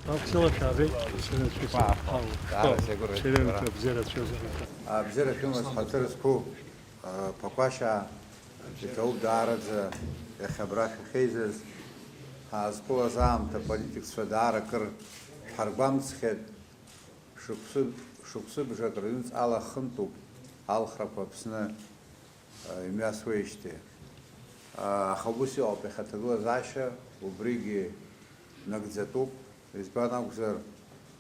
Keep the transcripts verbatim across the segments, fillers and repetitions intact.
Аԥсуа шәаабеит, сара шәа-, Даара сеигәырӷьеит, ҳау, шәара. Шәара шәабзиара шәозар. Абзиара шәымаз ҳаҭыр зқәу, а, Ԥақәашьаа, иҭабуп даараӡа иахьа абра шәахьеизаз, ҳаазқәылаз аамҭа аполитикцәа даара акыр шәҳаргәамҵхьеит. Шықәсы, шықәсыбжак рыҩнуҵҟала хынтәуп алхрақәа Аԥсны, а, имҩасуеижьҭеи. А, аха ус иҟоуп иахьа аҭагылазаашьа, убригьы нагӡатәуп. Избан акәзар,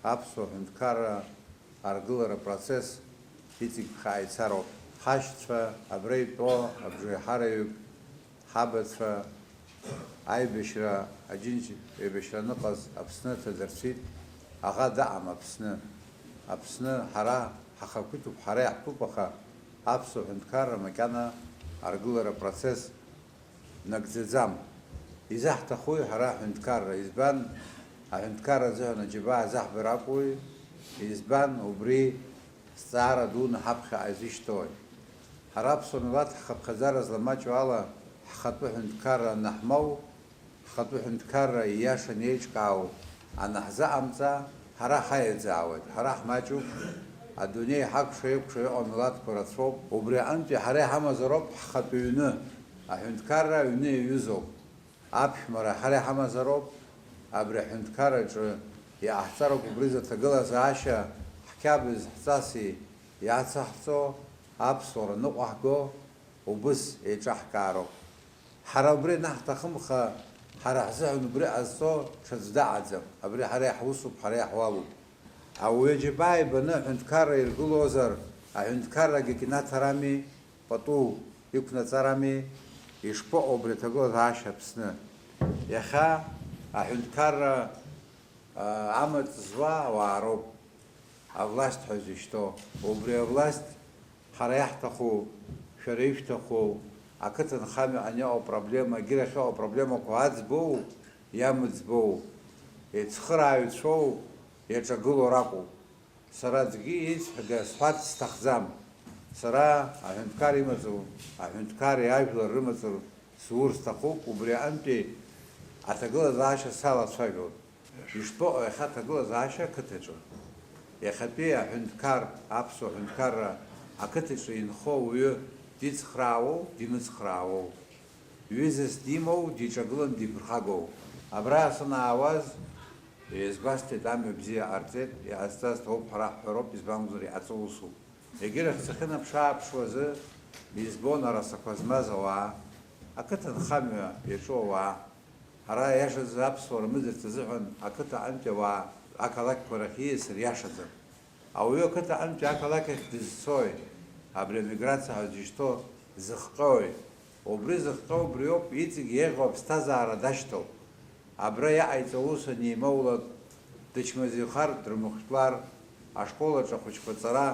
аԥсуа ҳәынҭқарра аргылара процесс иҵегьԥхаа ицароуп. Ҳашьцәа, абра итәоу абжеиҳараҩык, ҳабацәа, аибашьра, Аџьынџь еибашьра аныҟаз Аԥсны ҭадырцәит, аӷа даҟам Аԥсны. Аԥсны ҳара ҳахақәиҭуп, ҳара иаҳтәуп, аха аԥсуа ҳәынҭқарра макьана аргылара процесс нагӡаӡам. Изаҳҭахуи ҳара аҳәынҭқарра? Избан аҳәынҭқарра азыҳәан аџьабаа заҳбар акәуи? Избан убри зҵаара дуны ҳаԥхьаҟа изышьҭоуи? Ҳара аԥсуа милаҭ ҳхыԥхьаӡара зламаҷу ала ҳхатәы ҳәынҭқарра анаҳмоу, ҳхатәы ҳәынҭқарра ииашаны еиҿкаау анаҳзыҟамҵа, ҳара ҳаиаӡаауеит, ҳара ҳмаҷуп, адунеи ҳакәша-еикәша иҟоу амилаҭқәа рацәоуп, убри аҟынтәи ҳара иҳамазароуп ҳхатә ҩны, аҳәынҭқарра аҩны иаҩызоуп. Аԥшәмара ҳара иҳамазароуп, абри аҳәынҭқарраҿы иҟаҳҵароуп убри зыҭагылазаашьа ҳқьабз ҳҵаси иацаҳҵо аԥсуара ныҟәаҳго убыс еиҿаҳкаароуп. Ҳара убри анаҳҭахымха, ҳара ҳзыҳәан убри ҟазҵо ҽаӡә даҟаӡам, абри ҳара иаҳусуп, ҳара иаҳуалуп. Ауаҩы џьабаа ибаны аҳәынҭқарра иргылозар, аҳәынҭқаррагьы инаҭарами? Пату иқәнаҵарами, ишԥаҟоу абри аҭагылазаашьа Аԥсны? Иахьа аҳәынҭқарра, а, амаҵ зуа ауаа роуп авласт ҳәа зышьҭоу. Убри авласт ҳара иаҳҭаху, шәара ишәҭаху, ақыҭанхамҩа аниаҟоу проблема, егьырахь иҟоу апроблемақәа аӡбоу, иамыӡбоу, ицхырааҩцәоу, иаҿагылоу ракәу? Сара аӡәгьы исҳәага сҳәарц сҭахӡам. Сара аҳәынҭқар имаҵу, аҳәынҭқари ажәлар рымаҵур суур сҭахуп, убри аҟынтәи аҭагылазаашьа салацәажәон. Ишԥаҟоу иахьа аҭагылазаашьа ақыҭаҿы? Иахьатәи аҳәынҭқар, аԥсуа ҳәынҭқарра ақыҭаҿы инхо ауаҩы дицхраауоу, димыцхраауоу? Ҩызас димоу, диҿагылан диԥырхагоу? Абра санаауаз, еизгәасҭеит, амҩа бзиа ҟарҵеит, иҟазҵаз ҭоуп ҳәа раҳҳәароуп, избан акәзар, иҟаҵоу усуп. Егьырахь сахьынаԥш-ааԥшуазы, избон арасақәа змаз ауаа, ақыҭанхамҩа иаҿу ауаа, ҳара, иашазы, аԥсуара мыӡырц азыҳәан ақыҭа аҟынтәи ауаа ақалақьқәа рахь ииасыр иашаӡам. Ауаҩы ақыҭа аҟынтәи ақалақь ахь дызцои, абри амиграциа ҳәа зышьҭоу зыхҟьои? Убри зыхҟьо убриоуп, иҵегь еиӷьу аԥсҭазаара дашьҭоуп. Абра иҟаиҵо аус анимоулак, дычмазаҩхар, дрымыхәшәтәлар, ашкол аҿы ахәыҷқәа аҵара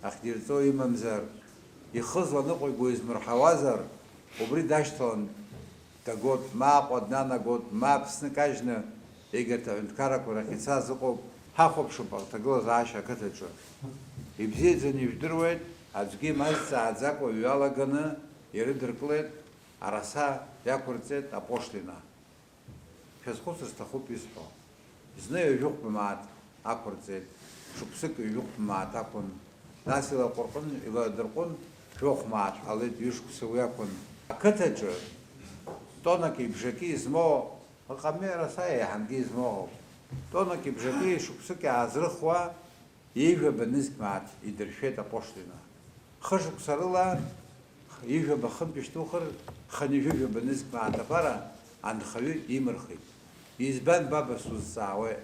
ахьдирҵо имамзар, ихызла ныҟәиго измырҳауазар, убри дашьҭалан дагот, ма Аҟәа днанагот, ма Аԥсны кажьны егьырҭ аҳәынҭқаррақәа рахь ицаз ыҟоуп, ҳахәаԥшып аҭагылазаашьа ақыҭаҿы. Ибзиаӡаны ижәдыруеит, аӡәгьы имазҵааӡакәа иҩалаганы ирыдыркылеит, араса иақәырҵеит апошлина. Шәазхәыцыр сҭахуп исҳәо. Зны ҩажәихәба мааҭ ақәырҵеит, шықәсык ҩажәихәба мааҭ акәын, нас илаҟәырҟәын, илаирҟәын, жәохә мааҭ ҟалеит, ҩышықәса уи акәын. Ақыҭаҿы тоннаки бжаки измоу ыҟами, араса еиҳангьы измоу ыҟоуп. Тоннаки бжаки шықәсык иаазрыхуа, ҩажәаба нызқь мааҭ идыршәеит апошлина. Хышықәса рыла ҩажәаба хынтә ишьҭухыр, хынҩажәижәаба нызқь мааҭ аԥара анхаҩы имырхит. Избан, баба, сузҵаауеит?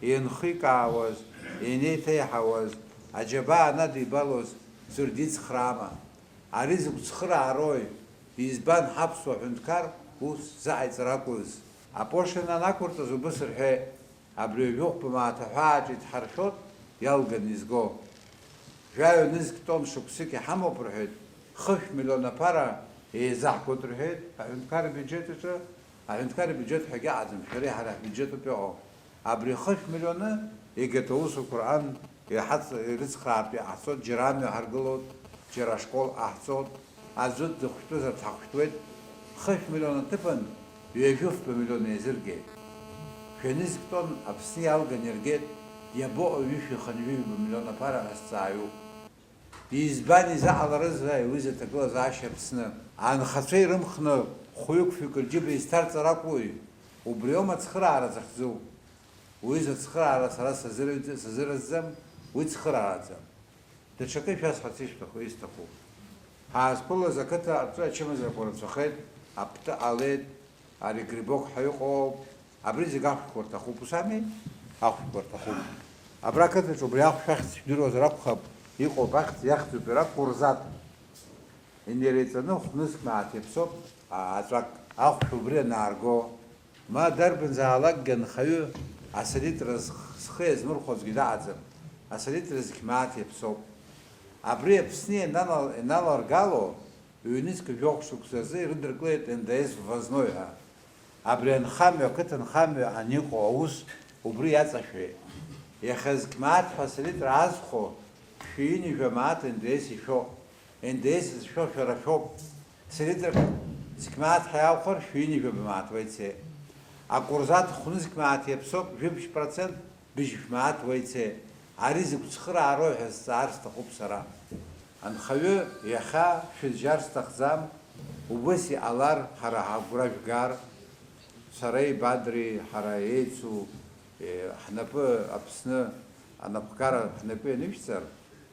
Ианхикаауаз, ианеиҭеиҳауаз, аџьабаа анадибалоз ӡәыр дицхраама? Ари закә цхыраарои? Избан ҳаԥсуа ҳәынҭқар ус заҟаиҵар акәыз? Апошлина анақәырҵаз убыс рҳәеит. Абри ҩажәихәба мааҭ аҳәааҿы идҳаршәоит иалганы изго. Жәаҩа нызқь тонн шықәсык иҳамоуп рҳәеит, хышә миллион аԥара еизаҳгоит рҳәеит аҳәынҭқарра биуџьет аҿы, аҳәынҭқарра биуџьет ҳәагьы ыҟаӡам, шәареи ҳареи ҳбиуџьетуп иҟоу. Абри хышә миллионы Егьырҭ аусурақәа рҟан иҳац-, ирыцхраартә иҟаҳҵоит, џьара амҩа ҳаргылоит, џьара ашкол ҟаҳҵоит, аӡәы дыхәшәтәызар дҳахәшәтәуеит, хышә миллион аҭыԥан ҩажәи фба миллион еизыргеит. Шәанызқь тонн Аԥсны иалган иргеит, иабаҟоу ҩышәи хынҩажәи ҩба миллион аԥара ҳәа сҵааҩуп. Избан изаҟаларызеи аҩыза аҭагылазаашьа Аԥсны? Анхацәа ирымхны хәҩык-фҩык рџьыба изҭарҵар акәуи? Убриоума ацхыраара захьӡу? Уи зыцхыраара сара сазырҩ-, сазыразӡам, уи цхыраараӡам. Даҽакы шәасҳәарц ишәҭаху, исҭаху. Ҳаазқәылаз ақыҭа аҿы ачымазарақәа рацәахеит, аптәы ҟалеит, ари грибок ҳәа иҟоуп, абри зегь ахәшәқәа рҭахуп, ус ами? Ахәшәқәа рҭахуп. Абра ақыҭаҿы убри ахәшә ахьӡ шәдыруазар акәхап, иҟоуп, ахьӡ иахьӡуп иара Курзат. Инереиҵаны хә-нызқь мааҭ иаԥсоуп, а, аҵәак, ахәшә убри анаарго. Ма дарбанзаалакгьы анхаҩы асалитра зх-, зхы иазмырхәозгьы даҟаӡам, асалитра зқь мааҭ иаԥсоуп. Абри Аԥсны ианала-, ианаларгало, ҩнызқь жәохә шықәса рзы ирыдыркылеит Н Д С ввозной ҳәа. Абри анхамҩа, ақыҭанхамҩа аниҟоу аус убри иаҵашәеит. Иахьа зқь мааҭ ҳәа асалитра аазхәо, шәи ҩынҩажәа мааҭ Н Д С ишәоуп. Н Д С зшәо шәара шәоуп. Салитрак зқь мааҭ ҳәа иалхәар, шәи ҩынҩажәа мааҭ уа ицеит. Акурзат хә-нызқь мааҭ иаԥсоуп, жәибжь процент быжьшә мааҭ уа ицеит. Ари зыгә цхыраароу ҳәа сҵаар сҭахуп сара. Анхаҩы иахьа шәызжьар сҭахӡам, убыс иҟалар, ҳара ҳагәра шәгар, сареи Бадреи ҳара еицу, е, ҳнапы Аԥсны анапхгара ҳнапы ианышәҵар,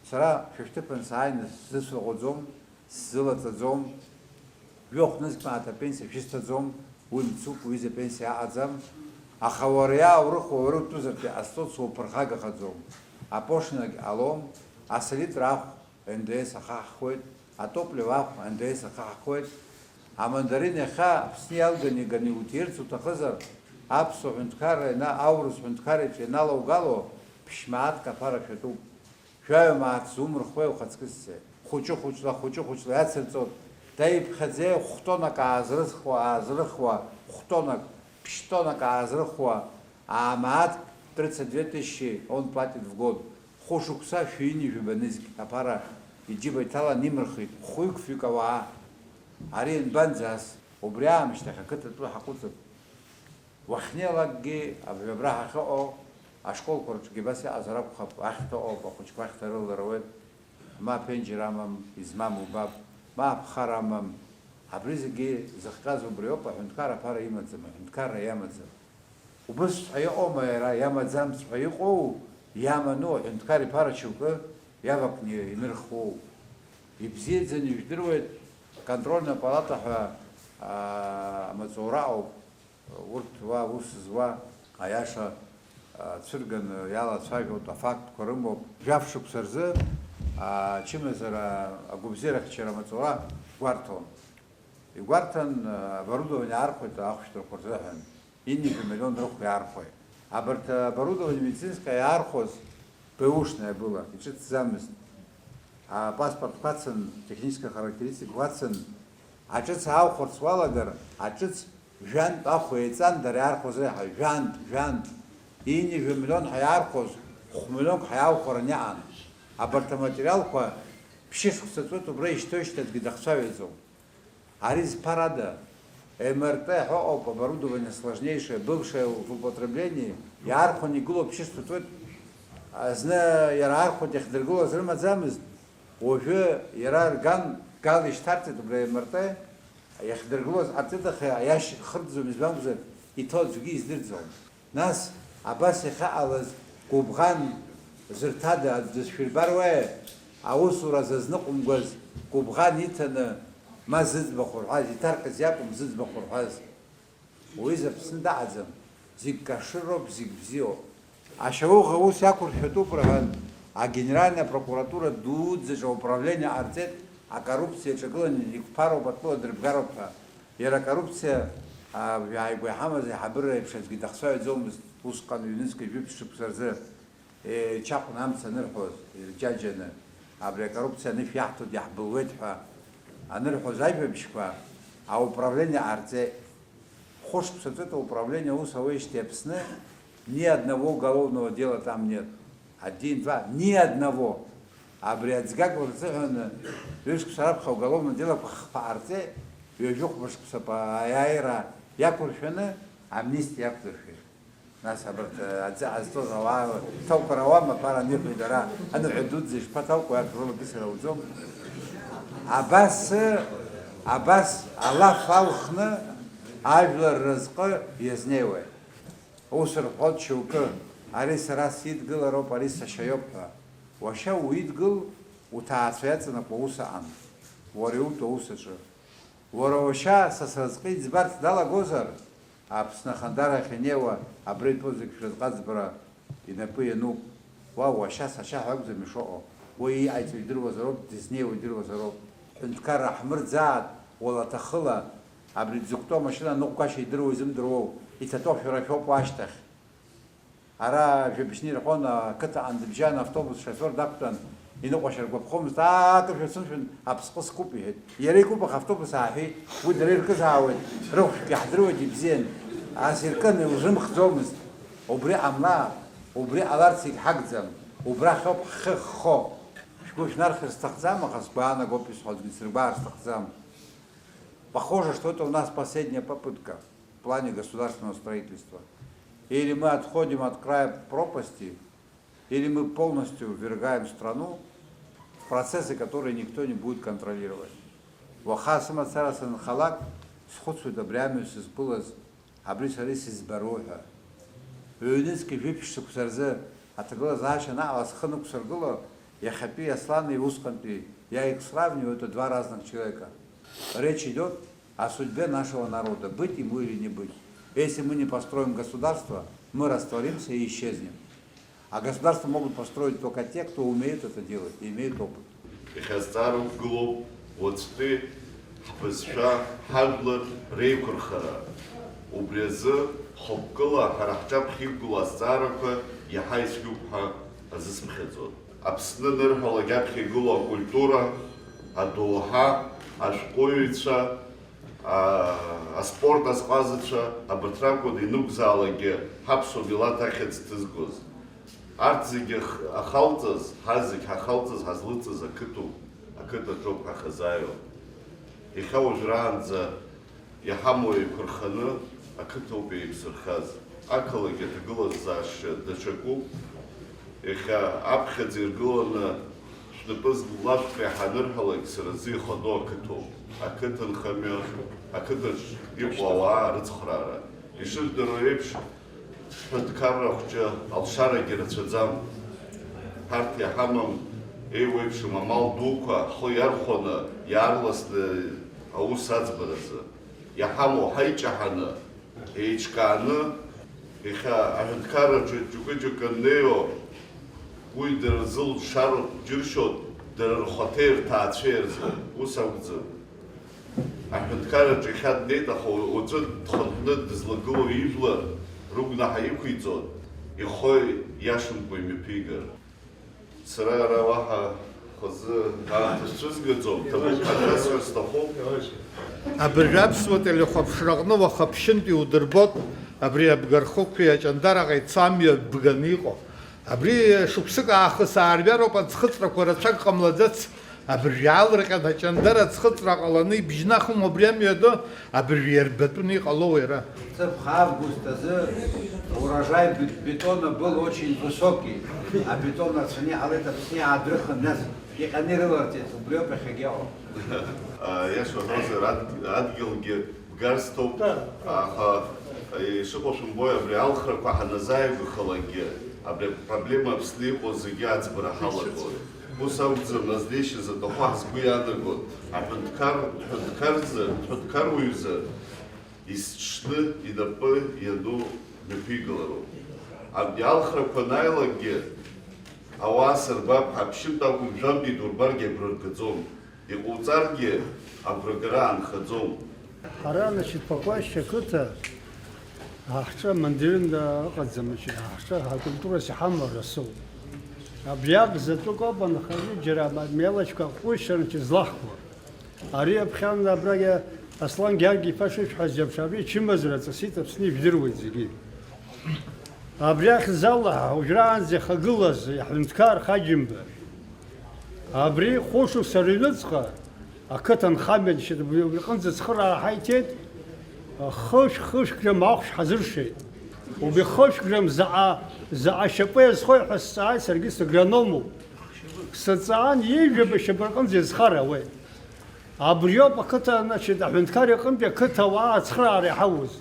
сара шәышәҭыԥан сааины сзыцәаӷәаӡом, сзылаҵаӡом, жәохә-нызқь мааҭ апенсиа шәысҭаӡом, уи мцуп, уи изы апенсиа аҟаӡам. Аха уара иааурыхуа уара утәызаргьы астол суԥырхагахаӡом. Апошлинагь ҟалом, асалитра ахә Н Д С ахаҳхуеит, атопливо ахә Н Д С ахаҳхуеит. Амандарин иахьа Аԥсны иалган иганы иуҭирц уҭахызар, аԥсуа ҳәынҭқарра иана-, аурыс ҳәынҭқарра иҿы ианалаугало, ԥшь мааҭк аԥара шәатәуп. Шәаҩа мааҭ зумырхуеи ухаҵкы сцеит? Хәыҷы-хәыҷла, хәыҷы-хәыҷла иацырҵоит. Даиԥхьаӡеи хә-тоннак аазрыхуа, аазрыхуа, хә-тоннак, ԥшь-тоннак аазрыхуа, аа, мааҭ тридцать две тысячи он платит в год. Хәышықәса шәи ҩынҩажәи жәаба нызқь аԥара иџьыба иҭалан имырхит хәҩык-фҩык ауаа. Ари анбанӡас? Убри аамышьҭахь ақыҭатәы ҳаҟәыҵып. Уахьнеилакгьы абри абра ҳахьыҟоу ашколқәа рҿгьы абас иҟазар акәхап, ахьҭа ыҟоуп, ахәыҷқәа ахьҭа рылара ауеит, ма аԥенџьыр амам, измам убап, ма аԥхара амам. Абри зегьы зыхҟьаз убриоуп, аҳәынҭқар аԥара имаӡам, аҳәынҭқарра иамаӡам. Убысҵәҟьа иҟоума иара, иамаӡамҵәҟьа иҟоу, иаману аҳәынҭқар иԥара шьоукы иавакны инырхуоу? Ибзиаӡаны ижәдыруеит, аконтрольная палата ҳәа, аа, амаҵура ауп. Урҭ уа аус зуа, аиаша, а, цәырганы иалацәажәоит, афактқәа рымоуп. Жәаф шықәса рзы, а, ачымазара агәабзиарахьчара амаҵура гәарҭон. Игәарҭан, а, оборудование аархәеит ахәшәтәрақәа рзыҳәан. Ҩынҩажәа миллион рыхә иаархәеит. Абарҭ оборудование медицинское иаархәоз бэушное было, иҿыцӡамызт. Апаспортқәа ацын, техническая характеристикақәа ацын, аҿыц аахәарц уалагар, аҿыц Жәантә ахә еиҵан, дара иаархәаз реиҳа, жәантә, жәантә. Ҩынҩажәа миллион ҳәа иаархәоз, хә-миллионк ҳәа иаалхәаран иҟан. Абарҭ аматериалқәа ԥшьышықәса ҵуеит убра ишьҭоу-шьҭазгьы дахцәажәаӡом. Ари зԥарада? М Р Т ҳәа ыҟоуп, оборудование сложнейшее, бывшее в употреблении, иаархәаны игылоуп, ԥшьышықәса ҵуеит. Зны иара аархәаны иахьдыргылоз рымаӡамызт, уажәы иара рган гал ишьҭарҵеит убра М Р Т, иахьдыргылоз ҟарҵеит, аха аиашьа хырҵәом, избан акәзар, иҭоу аӡәгьы издырӡом. Нас, абас иахьаҟалаз гәыбӷан зырҭада, аӡә дышшәирбар уеи, аусура зазныҟәымгаз гәыбӷан иҭаны, ма зыӡбахә рҳәаз, иҭаркыз иакәым зыӡбахә рҳәаз. Уи Аԥсны даҟаӡам, зегь кашырроуп, зегь бзиоуп. Ашьауӷа ус иақәыршәатәуп рҳәан, агенеральная прокуратура дуӡӡаҿ ауправление ҟарҵеит, акоррупциа иаҿагыланы иқәԥароуп, атәыла дрыбгароуп ҳәа. Иара акоррупциа, а, ааигәа иҳамаз аиҳабыра еиԥш аӡәгьы дахцәажәаӡомызт усҟан ҩнызқьи жәиԥшь шықәса рзы. Еичаҟәны амца анырҳәоз, ирџьаџьаны, абри акоррупциа анышә иаҳҭоит, иаҳбылуеит ҳәа анырҳәоз ажәабжьқәа ауправление ҟарҵеит. Хәышықәса ҵуеит ауправление аус ауеижьҭеи Аԥсны, Ни одного уголовного дела там нет. Один, два, ни одного. Абри аӡгагла рзыҳәан ҩышықәса раԥхьа уголовно делақәа хԥа ҟарҵеит, ҩажәи хәба шықәса аиааира иақәыршәаны амнистиа иақәдыршәеит. Нас абарҭ аӡы ҟазҵоз ауаа ҭауқәар ауама, ԥара аныҳәеит дара, аныҳәа дуӡӡа ишԥаҭауқәеи, арҭ рыла кьысыр ауӡом. Абас, абас алаф алхны ажәлар рразҟы иазнеиуеит. Ус рҳәоит шьоукы, ари сара сидгылароуп, ари сашьа иоуп ҳәа. Уашьа уидгыл, уҭаацәа иаҵанакуа ус аҟан. Уара иутәу аус аҿы. Уара уашьа са сразҟы иӡбарц далагозар, Аԥсны ахандарахь инеиуа абра итәоу зегь шәразҟы аӡбара инапы иануп. Уа уашьа сашьа ҳәа акәӡам ишыҟоу. Уи иҟаиҵо идыруазароуп, дызнеиуа идыруазароуп. Ҳәынҭқарра ҳмырӡааит, уалаҭахыла, Абри дзықәтәоу амашьына аныҟәгашьа идыруа изымдыруоу, иҭатәоу шәара шәоуп уа ашьҭахь. Ара жәабжьны ирҳәон, ақыҭа андыбжьан автобус шофер дақәтәан, иныҟәашьа ргәаԥхомызт, аа, акы шәацәымшәан, аԥсҟы скуп, иҳәеит. Иара икуп, аха автобус ааҳәит, уи дара иркызаауеит, рыхәшәгьы ҳдыруеит ибзиан, ас иркын, илзымхӡомызт. Убри ҟамлааит, убри ҟаларц егьҳагӡам, убрахь ауп ҳхы ххо. Шәгәы шәнархьыр сҭахӡам, аха сгәаанагоуп исҳәо, аӡәгьы дсыргәаар сҭахӡам. Похоже, что это у нас последняя попытка в плане государственного строительства. Или мы отходим от края пропасти, или мы полностью ввергаем страну в процессы, которые никто не будет контролировать. Уаха сымацара санхалак, схәыцуеит абри амҩа сызқәылаз, абри сара исызбароу ҳәа. Ҩнызқьи жәиԥшь шықәса рзы аҭагылазаашьа наҟ схы нықәсыргыло, иахьатәи Аслани усҟантәи, я их сравниваю, это два разных человека. Речь идёт о судьбе нашего народа, быть ему или не быть. Если мы не построим государство, мы растворимся и исчезнем. А государство могут построить только те, кто умеет это делать и имеет опыт. Иахьа азҵаара уқәгылоуп уаҵәтәи ҳбызшәа, ҳажәлар реиқәырхара. Убри азы хықәкыла ҳара ҳҿаԥхьа иқәгылоу азҵаарақәа иаҳа ицәгьоуп ҳәа азысԥхьаӡоит. Аԥсны анырҳәалак аԥхьа игылоу акультура, адоуҳа, ашәҟәыҩҩцәа, а, аспорт азҟазацәа, абарҭ ракәын ианакәзаалакгьы ҳаԥсуа милаҭ ахьӡ ҭызгоз. Арҭ зегьы х-, ахалҵыз, ҳа зегь ҳахалҵыз, ҳазлыҵыз ақыҭоуп, ақыҭаҿоуп ҳахазааиуа. Иахьа уажәраанӡа иҳамоу еиқәырханы ақыҭоуп еиқәзырхаз. Ақалақь аҭагылазаашьа даҽакуп. Иахьа аԥхьаӡа иргыланы шәнапы злашәҵәҟьа ҳанырҳәалак, сара ззы ихадоу ақыҭоуп. Ақыҭанхамҩа, ақыҭаҿ иҟоу ауаа рыцхраара. Ишыжәдыруа еиԥш, ҳҳәынҭқарра хәҷы алшарагьы рацәаӡам. Ҳарҭ иаҳамам, еиуеиԥшым амал дуқәа ҳхы иархәаны, иаарласны аус аӡбаразы. Иаҳамоу ҳаиҷаҳаны, еиҿкааны, иахьа аҳәынҭқарраҿы џьоукы-џьоукы аннеиуа, уи дара рзы лшароуп, џьыршьоит, дара рхаҭеи рҭаацәеи рзы. Ус акәӡам. Аҳәынҭқарраҿы иахьа днеит, аха уаҵәы дхынҳәны дызлагылоу ижәлар рыгәнаҳа иқәиҵоит, ихы иашамкәа имҩаԥигар. Сара ара уаҳа хазы аамҭа сцәызгаӡом, ҭабуп ҳәа шәасҳәар сҭахуп. Абыржәы аԥсуа телехәаԥшраҟны уаха ԥшьынтә иудырбот, абри абгархықәи аҷандараҟа ицо амҩа бганы иҟоу. Абри шықәсык аахыс аарҩароуп аӡхыҵрақәа рацәак ҟамлаӡац. Абыржәы иаалырҟьан аҷандара аӡхыҵра ҟаланы ибжьнахуам убри амҩаду, абыржәы иарбатәны иҟалоу иара. Ҵыԥх август азы урожай бет-, бетона был очень высокий, абетон рацәаны иҟалеит, Аԥсны иаадрыхын, нас иҟьаны ирыларҵеит, убриоуп иахьагьы иҟоу. А, иашоу ҳәозар, адг-, адгьылгьы Бгарсҭоуп, аха, ишыҟоу шәымбои, абри алхрақәа ҳаназааигәахалакгьы, абри апроблема Аԥсны иҟоу зегьы аӡбара ҳалагоит. Ус акәӡам, азнеишьа заҭаху ҳзгәы иаанагоит, аҳәынҭқар, дҳәынҭқарзар, дҳәынҭқаруаҩзар, изҿшны инапы иану мҩаԥигалароуп. Абри алхрақәа анааилакгьы, ауаа сырбап ҳәа, ԥшьынтә акәым, жәантә идурбаргьы агәра ргаӡом. Иҟауҵаргьы агәрагара аанхаӡом. Ҳара, значит, Пакәашь ақыҭа, ҳа ҳҿы амандарин ыҟаӡам, значит, ҳа ҳҿы ҳакультурас иҳамоу арасоуп. Абри акзаҵәык ауп анхаҩы, џьара амелочка ҟәышра, значит, злахкуа. Ари аԥхьан абрагьы Аслан Гьаргь-иԥа шышәҳәаз еиԥш, ари чымазара ҵысит, Аԥсны ижәдыруеит зегьы. Абри ахьӡала уажәраанӡа ихагылаз аҳәынҭқар Хаџьымба, абри хәышықәса рыҩныҵҟа ақыҭа нхамҩа иҟынӡа цхыраара ҳаиҭеит, хышә-, хышә грамм ахәшә ҳазыршеит. Убри хышә грамм заҟа, заҟа шьапы иазхои ҳәа сҵааит, саргьы сагрономуп. Сыҵаан, ҩажәаба шьапы рҟынӡа иазхар ауеит. Абриоуп ақыҭа, значит, аҳәынҭқар иҟынтәи ақыҭауаа ацхыраара иаҳауз.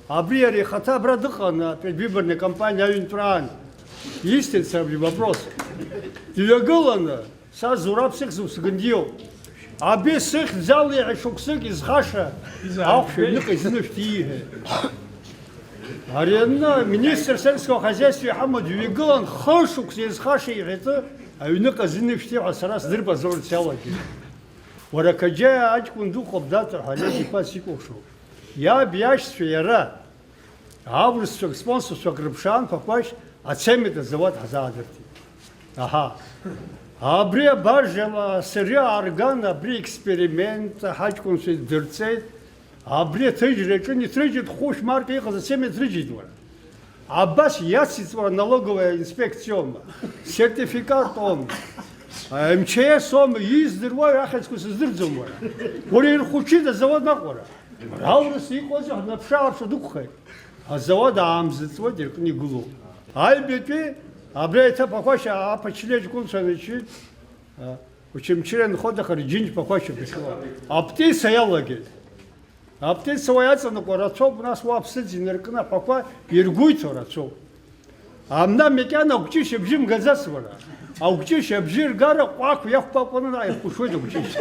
Абри иара ихаҭа абра дыҟан, предвыборная кампания аҩынтәраан. Исҭеит сара абри вопрос. Дҩагыланы, са Зураб сыхьӡуп, сгындиоуп. Абри сыхьӡала иаҳа шықәсык изхаша, ахәшә аҩныҟа изынашәҭ ииҳәеит. Ари аҩны министр сельского хозяйства иҳамоу дҩагылан, хышықәса изхаша иҳәеит, аҩныҟа зынашәҭи ҳәа сара сдырбаӡомырц иалагеит. Уара Қаџьаиа аҷкәын дыҟоуп, Даҭа ҳәа Олег иԥа сикәыхшоуп. Иаб иашьцәа иара, аурысцәак, спонсорцәак рыԥшаан, Ԥақәашь ацемент азауад ҳзаадыртит. Аҳа. Абри абаржала сыри аарган, абри експеримент ҳаҷкәынцәа идырҵеит. Абри аҭыжьра иаҿын, иҭрыжьит, хәышә марка иҟаз ацемент рыжьит, уара. Абас иациҵуа налоговая инспекциоума, сертификатоума, МЧС-оума, издыруа ахьӡқәа сыздырӡом уара. Уара ирхәыҷыда азауад наҟ уара? Аурыс иҟоузеи ҳәа днаԥшы-ааԥшуа дықәхеит. Азауад аамзыҵуеит, иркны игылоуп. Аҩбатәи абри аеҭаԥ Ԥақәашь аԥачлеиџькәынцәа анычит, а, Очамчыра анхоит, аха рџьынџь Ԥақәашь аԥышәо. Аптиса иалагеит. Аптица уа иаҵанакуа рацәоуп, нас уа аԥсыӡ инаркны аҳәақәа иргәеиҭо рацәоуп. Амна макьана агәҷышь абжьы мгаӡац уара. Агәҷышь абжьы ргара ҟәақә иақәпакәаны аирхәышәуеит агәҷышь.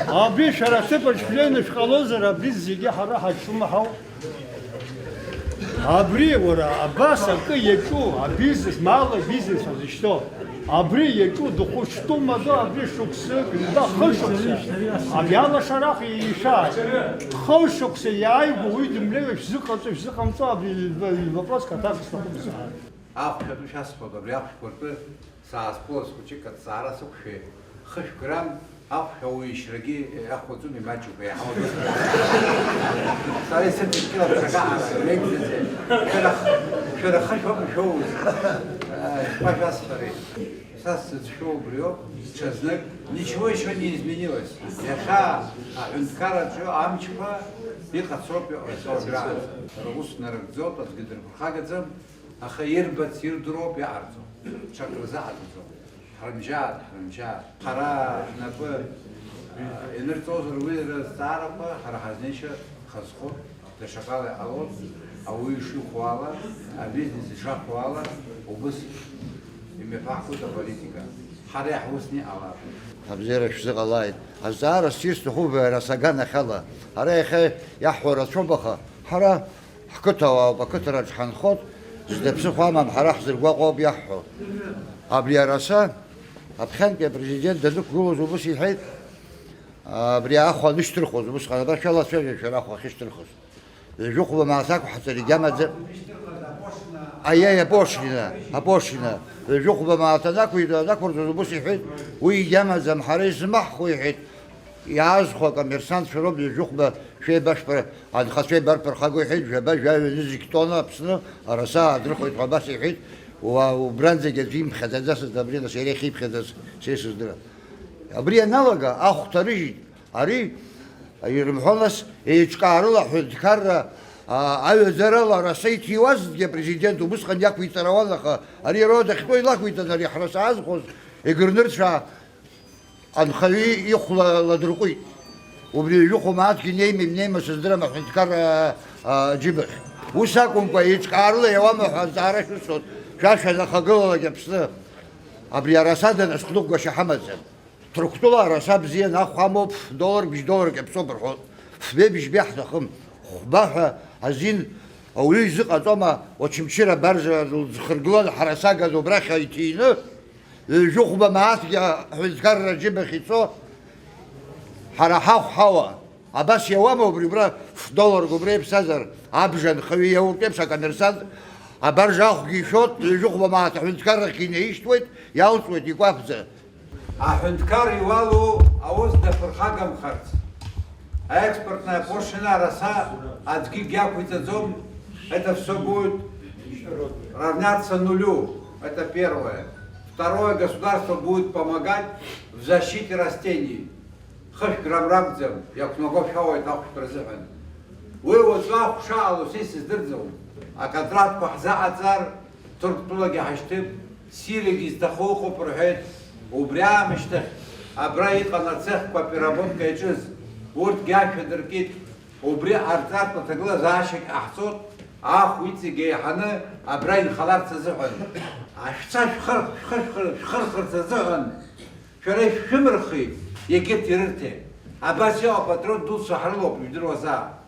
Абри шәара аҭыԥаҿ шәнеины шәҟалозар, абри зегьы ҳара ҳаҿлымҳау. Абри, уара, абас акы иаҿу, абизнес, малы абизнес ҳәа зышьҭоу, абри иаҿу дыхәышәтәума, абри шықәсык, ҩба, хышықәса, абри алашара ахь ишәааит. Хышықәса иааигәоу уи дымлеиуа шәзыҟаҵо, шәзыҟамҵо, абри ҩба, ҩба, вопрос каҭарц сҭахуп сара. Ахәшә атәы шәасҳәап, абри ахәшәқәа ртәы. Саазқәылаз хәыҷык аҭҵаара сықәшәеит. Хышә грамм ахәшә ауаҩы ишьрагьы иахәаӡом, имаҷуп, еиҳау адәы. Сара исыдыскылап, шәагаҳара, имеигӡаӡеит. Шәара х-, шәара хышә ауп ишәоуз. Шәҟәа шәасҳәари? Са сзыцәшәо убриоуп, ҽазнык, ничего ещё не изменилось. Иахьа аҳәынҭқарраҿы амчқәа иҟацроуп иҟаҵо абраҟа. Рус нарыгӡоит, аӡәгьы дырԥырхагаӡам. Аха ирбац, ирдыруоуп иҟарҵо, ҽак рзаҳаҭаӡом. Ҳрымжьааит, ҳрымжьааит. Ҳара ҳнапы, а, ианырҵозар уи рызҵаарақәа ҳара ҳазнеишьа хазхоит, даҽакала иҟалоит, ауаҩы ишихәо ала, абизнес ишахәо ала, убыс имҩаԥаҳгоит аполитика. Ҳара иаҳусны иҟалап. Абзиара шәзыҟалааит. Азҵаара ссир сҭахуп, ара саганахьала. Ҳара иахьа иаҳҳәо рацәоуп, аха ҳара Ҳқыҭауаауп, ақыҭараҿ ҳанхоит, зда ԥсыхәа амам, ҳара ҳзыргәаҟуа ауп иаҳҳәо. Абри араса, аԥхьантәи апрезидент данықәгылоз убыс иҳәеит, абри ахәа анышьҭырхуаз, убысҟан абра шәалацәажәа шәара ахәа ахьышьҭырхыз. Ҩажәихәба мааҭ ақәҳаҵар егьамаӡам. Аиеи, апошлина, апошлина. Ҩажәихәба мааҭ анақәиҭ-, анақәырҵоз убыс иҳәеит, уи егьамаӡам, ҳара измаҳхуа иҳәеит. Иаазхәа акоммерсантцәа роуп, ҩажәихәба шәеибашәпара, анхацәа еибарԥырхагоу иҳәеит, жәаба, жәаҩа, нызқь тонна Аԥсны араса аадырхәеит ҳәа абас иҳәеит, уа, убранӡагь аӡәы имԥхьаӡаӡацызт абри, нас иара иахьиԥхьаӡаз са исыздырам. Абри ианалага, ахә ҭарыжьит, ари, ирымҳәо нас, еиҿкаарыла аҳәынҭқарра, а, аҩаӡарала араса иҭиуазҭгьы апрезидент убысҟан иақәиҵар ауан, аха ари ара дахьтәоу илақәиҵан, ари ҳраса аазхәоз егрнырцәаа, Анхаҩы ихәла ладырҟәит. Убри ҩажәихәба мааҭгьы неима имнеима сыздырам аҳәынҭқарра, а, џьыбахь. Ус акәымкәа, еиҿкаарыла иауама ҳәа азҵаара шәысҭоит, шәа шәанахагылалак Аԥсны. Абри араса даназхәыцгәашьа ҳамаӡам. Ҭырқәтәыла араса бзиан ахә амоуп, ф-доллар, бжь-долларк иаԥсоуп рҳәоит. Фбеи бжьбеи ҳҭахым. Хәба ҳәа азин ауаҩы изыҟаҵома, Очамчыра абаржа лыӡхыргылан ҳарасагаз убрахь иҭины, Ҩажәихәба мааҭгьы аҳәынҭқарра аџьыбахь ицо, ҳара ҳахә ҳауа. Абас иауама убри, убра ф-долларк убра иаԥсазар, абжа анхаҩы иауртә еиԥш акоммерсант абаржа ахәгьы ишәоит, ҩажәихәба мааҭ аҳәынҭқаррахьгьы инаишьҭуеит, иалҵуеит икәаԥӡа. Аҳәынҭқар иуалу аус даԥырхагамхарц. Аекспортная пошлина араса аӡәгьы иақәиҵаӡом, это всё будет Равняться нулю. Это первое. Второе, государство будет помогать в защите растений. Хышә грамм ракәӡам, иақәнаго шәауеит ахәшәтәра азыҳәан. Уи уаҵәы ахә шаалоу са исыздырӡом. Аконтрактқәа ҳзаҟаҵар, Ҭырқәтәылагьы ҳашьҭып, Сириагьы изҭаху ыҟоуп рҳәеит. Убри аамышьҭахь абра иҟан ацехқәа, апереработка иаҿыз, урҭгьы ашә адыркит. Убри ҟарҵартә аҭагылазаашьагь ҟаҳҵоит, ахә иҵегь еиҳаны абра инхаларц азыҳәан. Ашәца шәхырх-, шәхырх-, шәхырхырц азыҳәан шәара ишәшәымырхи, егьырҭ ирырҭи. Абас иҟоуп апатриот дуцәа ҳрылоуп, ижәдыруазаап.